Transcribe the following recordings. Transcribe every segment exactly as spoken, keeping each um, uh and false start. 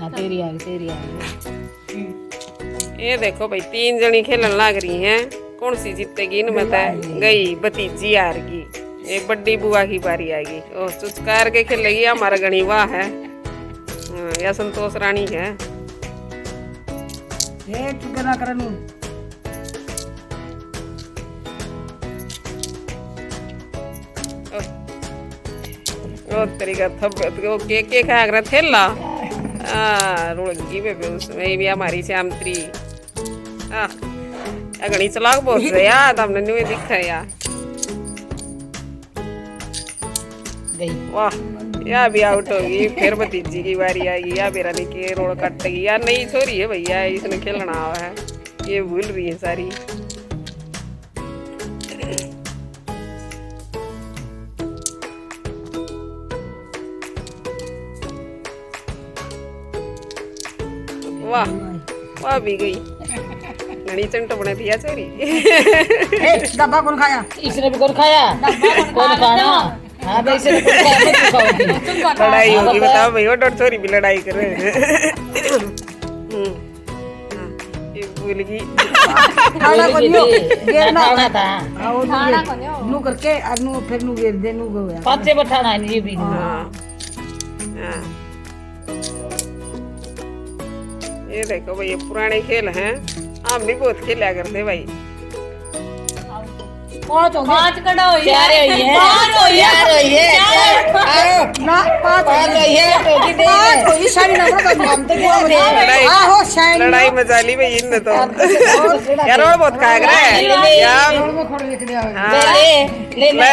हाँ, तेरी आ गई, तेरी आ गई। ये देखो भाई, तीन जनी खेलन लाग रही हैं, कौन सी जीतेगी इनमें? तो गई भतीजी हार गई, ये बड़ी बुआ की बारी आ गई। ओ, चुचकार के खेलेगी, हमारा घणी वाह है। हाँ, या संतोष रानी है। ये चुप ना करनू। ओ, ओ तेरी का थप, ओ के, के खा कर थेला। आ, रुड़ गई बेबे उसमें, ये भी हमारी श्यामत्री। आ, ये घणी चालाक बहुत है यार, तुमने न्यू दिखा है यार। गई। वाह, या भी आउट होगी। फिर भतीजी की बारी आएगी, या बेरा नहीं के रोल काटेगी। यार, नई छोरी है भैया, इसने खेलना आवा है, ये भूल रही है सारी। वाह, वाह भी गई। घणी चंट बने थी या छोरी। ए, डब्बा कौन खाया? इसने भी कौन खाया? डब्बा कौन कौन खाया? खाना? हाँ, भाई, इसने कौन खाया? मैं क्यों खाऊंगी? लड़ाई होगी, बताओ भाई, वो डर छोरी भी लड़ाई करे। हम्म। हाँ, ये भूल गई। खाना भूल को नहीं हो, गई। गेरना खाना होगा। था। हाँ, वो खाना गेर। को नहीं हो। नू करके, और नू, फिर नू गेर दे, नू गया। पाछे बैठाना है, ये भी। हाँ। हाँ। ये देखो भाई, ये पुराने खेल हैं, हम भी बहुत खेला करते भाई। पाँच हो गए। पाँच कड़ा हो गया। चार हो गए। पाँच हो गया। चार हो गए। चार। आओ। ना, पाँच हो पाँच गए। हो गए, टोकी दे पाँच दे। हो गई, सारी नंबर का हम तो क्या दे? लड़ाई, आहो, शाइन लड़ाई ना। मचा ली भाई इनने तो। हम तो यार, और बहुत खाया करे। ले, ले। यार। रोड में खड़े लिख दिया। हाँ। ले, ले, ले, ले। ले,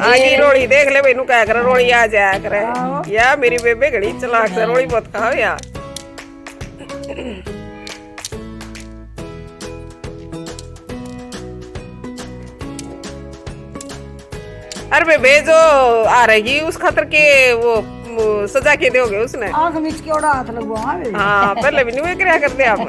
आगे रोड़ी देख ले भाई, नु क्या करे, रोड़ी आ जाया करे। हाँ। या मेरी बेबे घणी चालाक से, रोड़ी बहुत खावे यार। अरे बेबे, जो आ रहेगी उस खातर के वो, वो सजा के दोगे उसने। आंख मीच के ओड़ा हाथ लगवा, हाँ बेबे। हाँ, पहले भी नहीं वे करया करते आप।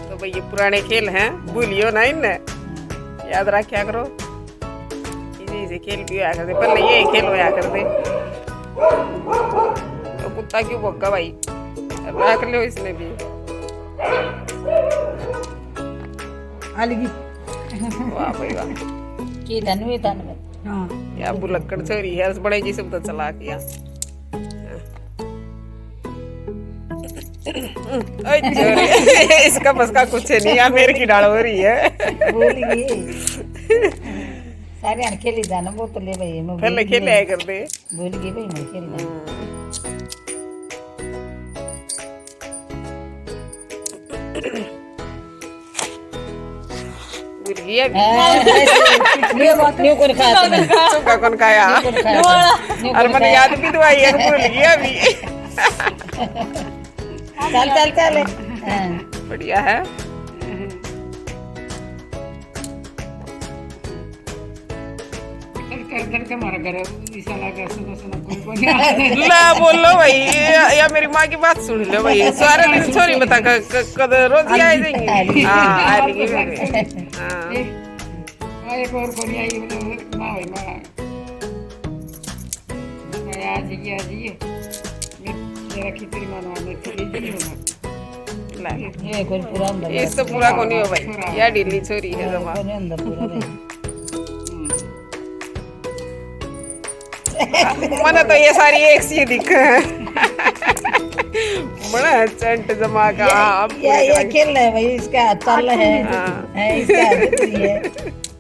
तो भाई, ये पुराने खेल हैं, भूलियो ना इनने, याद रखा करो। इसे, इसे खेल भी होया करते, पहले ये खेल होया करते। तो कुत्ता क्यों भौंका भाई, रख लो इसने भी। अलगी। वाह भाई वाह। की धन भी धन में। हाँ। या भुलक्कड़ छोरी है, बड़े जी सब तो चालाक या। ओए छोरी, इसका बस का कुछ नहीं, या मेरे की डाल हो रही है। भूल गई। सारे हन खेली जाना, वो तो ले भाई, मैं पहले भूल खेले गई। आया करते। भूल गई भाई, मैं खेलना। हम्म। भूल गया भी। हाँ, न्यू, न्यू कौन खाया तूने? चुका कौन खाया? न्यू कौन खाया? न्यू कौन खाया? अरे, मैंने याद भी तो आई है, भूल गया भी। चल, चल, चल। हाँ। बढ़िया है। कर, कर, कर के हमारा घर है, ईसा लगा, सुनो, सुनो, कोई, कोई नहीं। ला, बोलो भाई, या, या मेरी माँ की बात सुन लो भाई। सारे दिन छोरी बता, क-, क-, कद रोज ही आ जाएंगी। हाँ, आ जाएंगी। हाँ। ए, हाँ, एक और कोई आई, मतलब, ना भाई, ना। आ जाइए, आ जाइए। मैं, मेरा खिचड़ी बनवा, मैं खिचड़ी नहीं बना। ले। ये कोई पूरा अंदर इस तो पूरा को नहीं हो भाई। या ढीली छोरी है जमा। कोई अंदर पूरा नहीं। मने तो ये सारी एक सी दिखे। बड़ा चंट जमा का। ये, हाँ, अब ये, पूरी ये तरह खेलना है भाई, इसका हाथ चाल है। हाँ। है, इसका हाथ भी है।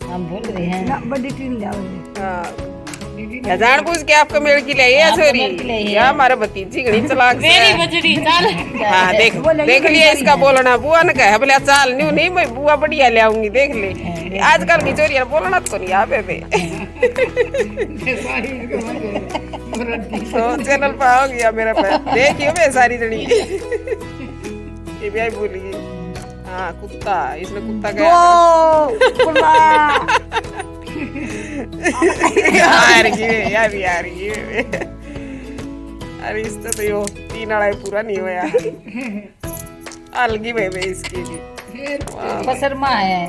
हम भूल रहे हैं। ना, बड़ी टीम जाओ। हाँ। या जान बूझ के आपका मेल की ले, ये आपका छोरी। मेल की ले, ये। या हमारा भतीजी घणी चालाक से। मेरी बजड़ी, चल। हाँ, देख, वो ले, देख ये लिया बड़ी इसका है। बोलना। बुआ ने कहा, बोले, "चाल, न्यू नहीं, मैं बुआ बढ़िया ले आऊंगी, देख ले।" हाँ, देख आजकल ले। की छोरी यार बोलना तो नहीं आवे बे। तो चैनल पर आओगी या मेरा पे। देखियो बे सारी जनी। ये भी आई भूल गई। हाँ, कुत्ता, इसने कुत्ता कहा। दो, कुल्ला। हार गई, या भी हार गई। अरे, इससे तो यो तीन आला ही पूरा नहीं होया। अलगी भाई, भाई इसकी भी। वाह। पसरमा है।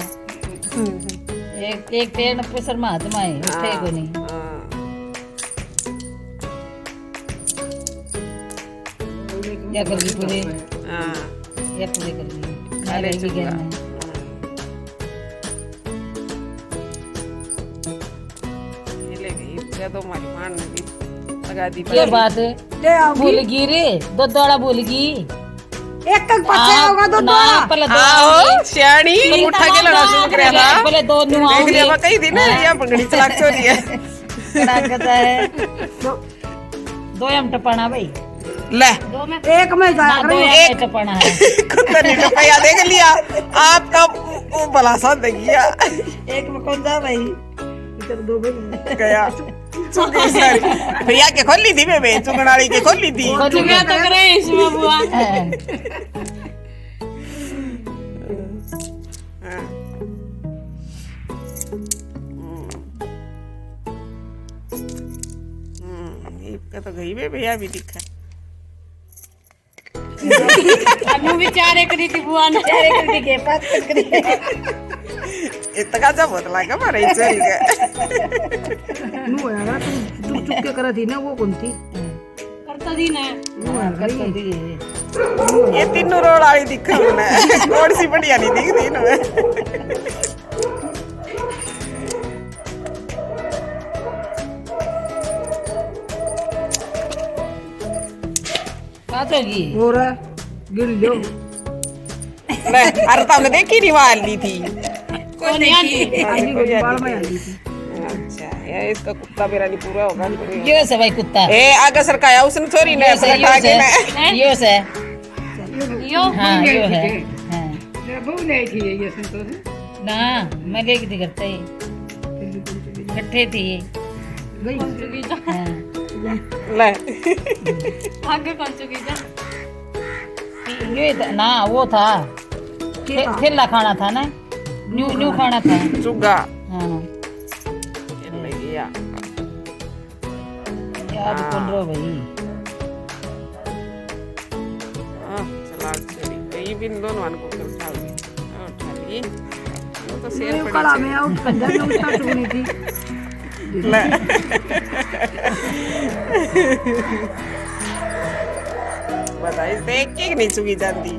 ये एक, एक पैर न पे शर्मा हाथ में आए, उठे हाँ, को नहीं। हाँ। या कर दी पूरे। हाँ। या पूरे कर दी। अरे मैं रहेगी घर चुप में। ये ले गई, इसका तो हमारी माँ ने भी लगा दी ये बात। ले आओगी। भूल गई रे, दो दोड़ा भूल गई। एक तक पछे आओगा दो ना, दोड़ा। पहले दो आओ, आओगे। सियाणी, पहले उठा के लड़ा शुरू करे था। पहले दो न्यू देख लिया, आओगे। मैं कही थी ना, हाँ। ये भंगड़ी चलाक छोरी है। कड़ा कहता है। दो। दो हम टपाना भाई। ले। दो में। एक में जा ना, रही दो है। एक टपाना है। खुद तो नहीं टपाया, देख लिया। आपका वो भला सा देख गया। एक में कौन जा भाई? इधर दो में। गया। चुंगी सारी। भैया के खोली थी बेबे, चुंगनाली के खोली थी। चुंगा तो करे इसमें बुआ। हाँ। हम्म। हम्म, इसका तो गई बे भैया भी दिखा। अनु भी चार एक री थी बुआ ने। चार एक री के, पाँच एक री। इतना सा बहुत लगा मारे इस चोरी का। नु यार, तू चुप चुप के करा थी ना, वो कौन थी? करता दी ना। हाँ, करता दी। ये तीनों रोल वाली दिखा मैंने। कौन सी बढ़िया नहीं दिखती इनमें? बात होगी। और गिन लो। मैं, अरे, तुमने देखी नहीं, वहाँ ली थी। कौन देखी? आंधी को बाल में आंधी थी। अच्छा, ये इसका कुत्ता मेरा नहीं पूरा होगा। यो से भाई कुत्ता। ए, आगे सरकाया उसने छोरी ने यो से, अपना यो खा के से, ना। यो से। यो? हाँ, यो है। हाँ। जरा बहू ले आई थी ये संतोष। ना, मैं लेके थी करते ही। इकट्ठे थी। गई। कौन चुकी जा? हाँ। ले। आगे कौन चुकी जा? ये तो, ना, वो था। के थे-, था? थेला खाना था ना? न्यू, न्यू खाना था। चुग्गा। हाँ। ये ले गया। याद हाँ। कौन रहो भाई? हाँ, चला चली। ये भी इन दोनों को कर उठा ली। हाँ, उठा ली। वो तो शेर ये पड़ी कला चली। में आउट कर जाने, उल्टा चुगनी थी। ले। बताइए, देख के नहीं चुगी जाती।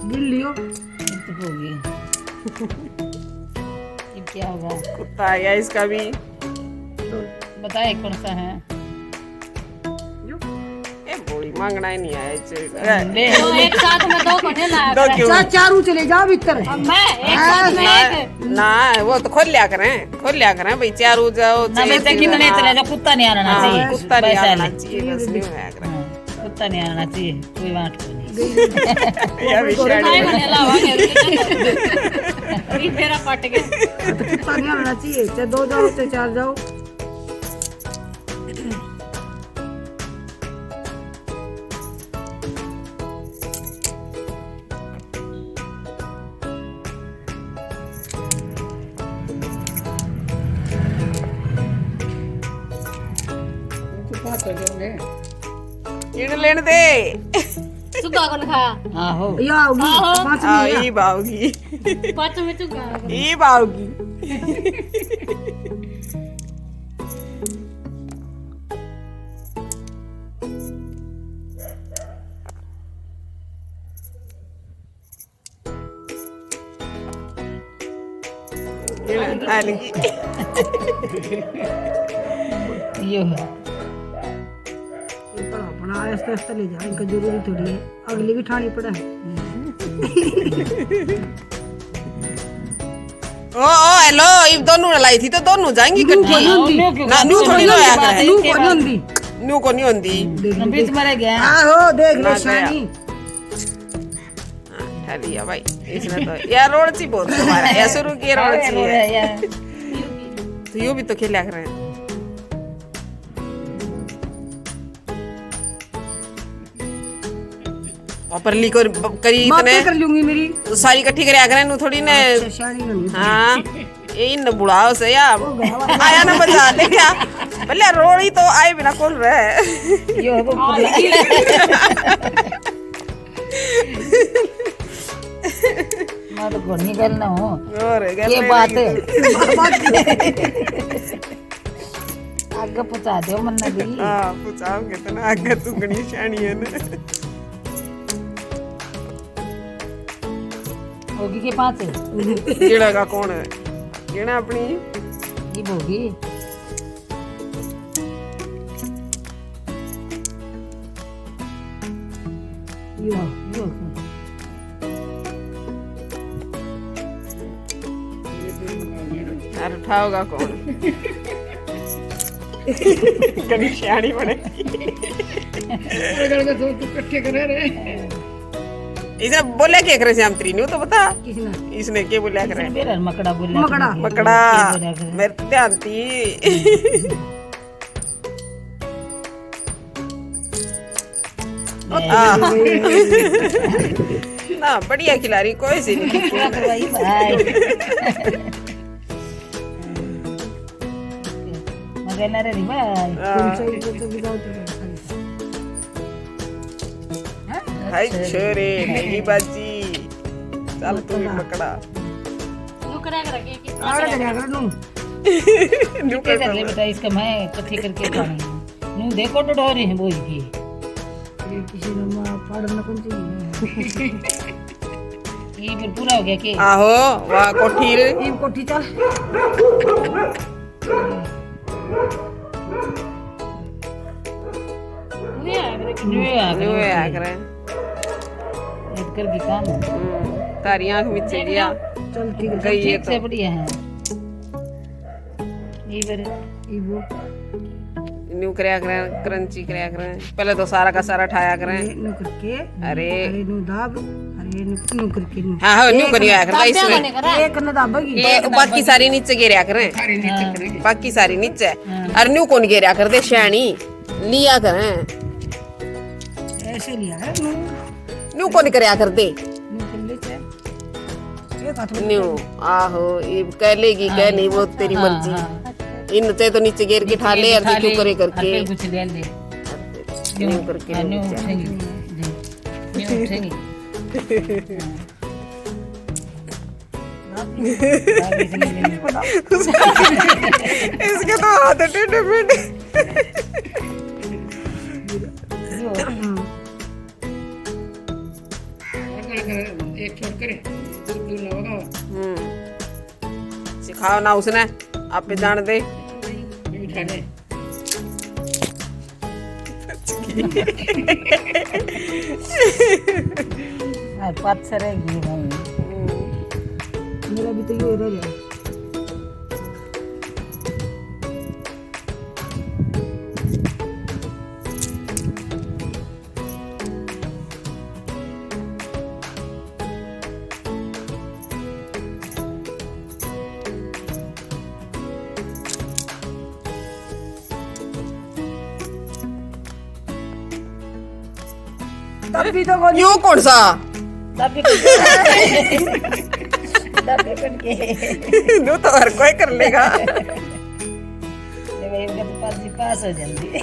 गिन लियो। ये तो हो गई। ये क्या होगा? कुत्ता आ गया इसका भी। बताए कौन सा है? ये बोली मांगना ही नहीं आया इसे। ले। तो एक साथ में दो को नहीं लाया दो करें। क्यों? चा-, चारू चले जाओ भीतर। और मैं एक साथ में ना, एक। ना, वो तो खोल लिया करें, खोल लिया करें भाई, चारू जाओ, ना, चाहे बेटा, तीन कितने ना। चले जाओ, कुत्ता नहीं आना हाँ, चाहिए। कुत्ता नहीं बस आना ले। चाहिए, बस नहीं होया करें। हाँ, कुत्ता नहीं आना चाहिए, कोई बात को नहीं। या भी कोई शायद नहीं। नहीं, नहीं, लावा के। ये तेरा पट गया। हाँ, तो कुत्ता नहीं आना चाहिए, चाहे दो जाओ, चाहे चार जाओ। इण लेण दे। चुग्गा कौन खाया? आहो। या होगी, आहो। पाँच में आ, या। ईब आओगी। पाँच में चुग्गा। ईब आओगी। ये हल्की। यो है। ये तो अपना आस्ते आस्ते ले जा, इनका जरूरी थोड़ी है, अगली भी ठानी पड़ा है। ओ, ओ, हेलो, इब दोनों लाई थी तो दोनों जाएंगी न्यू इकट्ठी। कोनी होंदी। ना, न्यू थोड़ी ना होया करे। न्यू कोनी होंदी। न्यू कोनी होंदी। देख लो, बीच में रह गया। आहो, देख लो, ना गया। शानी। हाँ, उठा लिया भाई। इसने तो, यार, रोड़ची बहुत है हमारा। यार, शुरू किए रोड़ची है। तो यो भी तो खेला करें। और परली को ब-, करी माँ इतने पे कर लूंगी मेरी। सारी इकट्ठी करया करें, नू थोड़ी ने। अच्छा, शानी होनी। हाँ, ये इन बुढ़ाओ से या। ओ, गया। आया ना बचा, देखा। भले रोड़ी तो आए बिना कौन रहे। यो वो हाँ, ये। मैं तो घोड़ी गल ना हूँ। और गल ये नहीं बात है। आगे पहुंचा दो मन्ना दी। हाँ, पहुंचाओगे तो ना, आगे तू घणी शानी है ना। होगी के पाँच? गिणेगा कौन है? गिणा अपनी। ये होगी। यो, यो। यार, उठाओगा कौन? कभी सियाणी बने। अगर मैं दो, दो इकट्ठे करे रे। इसे बोले के करे श्याम तेरी, न्यू तो बता। किसने? इसने के बोला करे? इसने बेरा मकड़ा बोला मकड़ा। करे। मकड़ा। के बोला करे? मेरे ध्यान थी। आ। ना, बढ़िया खिलाड़ी, कोई सी नहीं। क्या करवाई भाई? मगर ना रे भाई। हाँ। तुम सही को तो बिगाड़ दो। हाय छोरे, मेरी बाजी। चल तू भी पकड़ा। नुकरा कर के, के आड़ कर कर नू। नुकरा कर ले बेटा, इसका मैं कथी करके पानी। नू देखो डडोरी है बोल की। ये किसी ने मां पाड़ न कौन चाहिए। ये फिर पूरा हो गया के? आहो, वाह कोठी रे। ये कोठी चल। न्यू आया करे। न्यू आया करे। इधर भी काम है। हम्म, तारी आंख मिच गया। चल ठीक है, गई ये ठीक तो। से बढ़िया है। ये बार इबो। न्यू करया करें, क्रंची करया करें। पहले तो सारा का सारा ठाया करें। ये न्यू करके। अरे। अरे न्यू दाब, अरे न्यू, न्यू करके न्यू। हाँ, हाँ, न्यू एक करिया न-, करता दाब इसमें। एक न दाबेगी। ये बाकी सारी नीचे गिरया करें। सारी नीचे हाँ। पड़ेगी। बाकी सारी नीचे। हाँ। अरे न्यू कौन गिरया कर दे, श्याणी। लिया करें। ऐसे लिया है न्यू। न्यू कौन करया कर दे। न्यू कर ले चाहे। ये बात न्यू, आहो, ये कह लेगी, कह हाँ, नहीं, वो तेरी हाँ, मर्जी। हाँ। इन ते तो नीचे गिर के नीचे ठा ले, गिर के ठा ले, करे करके। अरे कुछ ले ले। न्यू करके हाँ, न्यू नीचे। उठेंगी। जी। न्यू उठेंगी। इसके तो हाथ टेढ़े मेढ़े। एक छोड़ करे, दूर दूर ना होगा। हम्म। सिखाओ ना उसने, आप पे जान दे। ये उठा ले। हाँ, पाछे रह गई भाई। मेरा भी तो ये रह गया। तभी तो बोली। यो कौन सा? तभी तो। तभी बन के। न्यू तो हर कोई कर लेगा। ये भाई, इनका तो पास ही पास हो जाती है।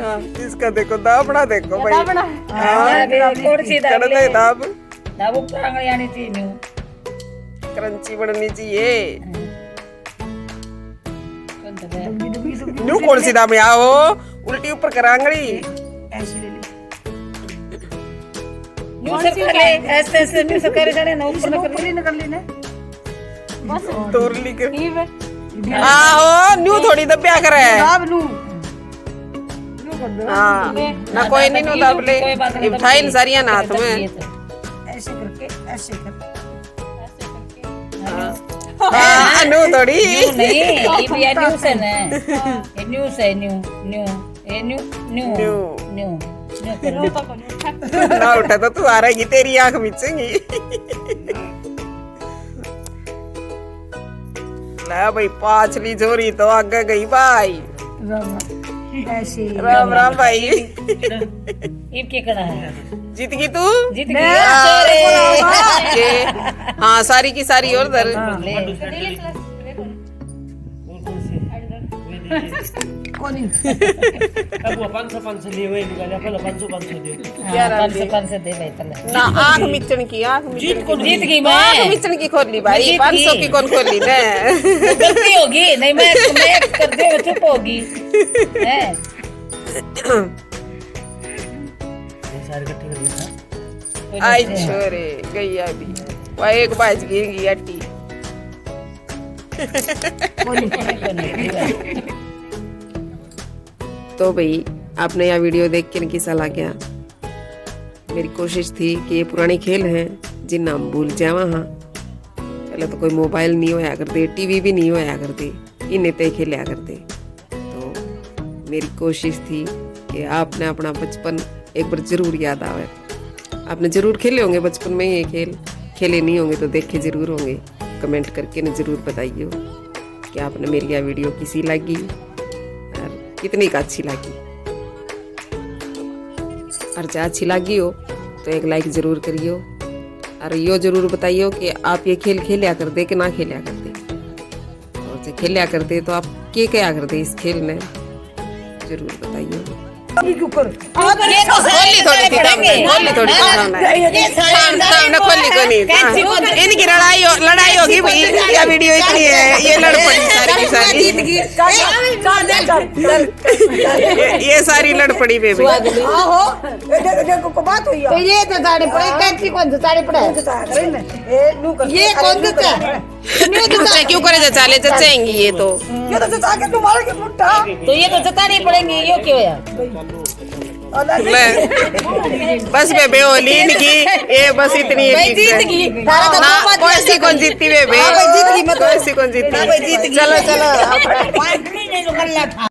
हाँ, इसका देखो, दाबड़ा देखो भाई। दाबड़ा। हाँ, हाँ, अभी कौन सी दाब कर दे ले? दाब। दाब ऊपर आंगली आनी चाहिए न्यू। क्रंची बननी चाहिए। हाँ। कौन सा है? न्यू कौन सी दाब? आओ, उल्टी ऊपर कर आंगली। ऐसे ले ले। न्यू से कर ले, ऐसे, ऐसे न्यू से करे जाने ना, ऊपर ना कर ले। ऊपर ही ना कर लेना। बस। तोर ली कर। ये बस। आहो, न्यू थोड़ी दब्या करे। दाब लूं। न्यू कर दो। हाँ। ले। ना, कोई नहीं, न्यू दाब ले। कोई बात नहीं, इब ठाई न सारियां ना हाथ में। ऐसे करके, ऐसे करके। हाँ। हाँ, न्यू थोड़ी। न्यू नहीं, ये भी है, न्यू से ना। ये न्यू से, न्यू, न्यू। ए, न्यू, न्यू, न्यू। न्यू, न्यू करो। ना उठा तो तू आ रहेगी, तेरी आंख मिचेंगी। है भाई, पाछली छोरी तो आगे गई भाई। राम राम। ऐसे ही। राम राम भाई। इब के कड़ा है? जीत गई तू? जीत गई। हाँ, ये, हाँ, सारी की सारी और धर। हाँ। ले। और कौन सी? कोनी। अब वो पाँच सौ, पाँच सौ ले, वही निकाले, पहले पाँच सौ, पाँच सौ दे। हाँ, क्या नाम पाँच सौ, दे? पाँच सौ दे भाई, तन्ने। ना, आँख मिचण की, आँख मिचण की। जीत गई मैं। आँख मिचण की खोल ली भाई, मैं जीत पाँच सौ गई। की कौन खोल ली? मैं। गलती होगी, नहीं, मैं, मैं कर दे, मैं चुप होगी। हैं? ये सारे इकट्ठे कर लेना। आई छोरे, गई अभी। वह एक बाज गिर गई अट्टी। कोनी, कोनी, कोनी। तो भाई, आपने यह वीडियो देख के किसा लाग्या? मेरी कोशिश थी कि ये पुराने खेल हैं, जिन्ना हम भूल जावा हाँ। पहले तो कोई मोबाइल नहीं होया करते, टीवी भी नहीं होया करते, इन्हें तय खेलया करते। तो मेरी कोशिश थी कि आपने अपना बचपन एक बार जरूर याद आवे। आपने जरूर खेले होंगे बचपन में ये खेल, खेले नहीं होंगे तो देखे जरूर होंगे। कमेंट करके ने जरूर बताइयो कि आपने मेरी यह वीडियो किसी लागी और कितनी का अच्छी लागी। और जो अच्छी लागी हो तो एक लाइक जरूर करियो और यो जरूर बताइयो कि आप ये खेल खेलया करते कि ना खेलया करते। और जो खेलया करते तो आप के क्या करते इस खेल में, जरूर बताइयो। अभी क्यों कर? ये तो खोली थोड़ी थी सामने, खोली थोड़ी थी सामने। ये सारे सामने, सामने खोली को नहीं। कैंची को हाँ। इनकी लड़ाई हो, लड़ाई होगी भाई। ये वीडियो इतनी है, ये लड़ पड़ी सारी की सारी। जीत गई। काट, काट दे, काट, काट। ये, ये सारी लड़ पड़ी बेबी। आहो, ये देखो, देखो, को बात हुई है। तो ये तो सारे पड़े, कैंची कौन सा सारे पड़ा है? ये तो सारे पड़े। ये नू कर ये कौन सा? सुनियो तो चाचा, क्यों करे चाचा ले, जचेंगी ये तो। ये तो जचा के तुम्हारे के मुट्ठा। तो ये तो जतानी पड़ेंगी, यो क्यों है? ले। बस बेबे होली इनकी, ये बस इतनी है भाई, ठीक जीत है। गई। तारा तो ना, दो बात कोई सी कौन जीती बेबे? हाँ भाई, जीत गई, मैं तो कोई सी कौन जीती? हाँ भाई, जीत गई। चलो, चलो।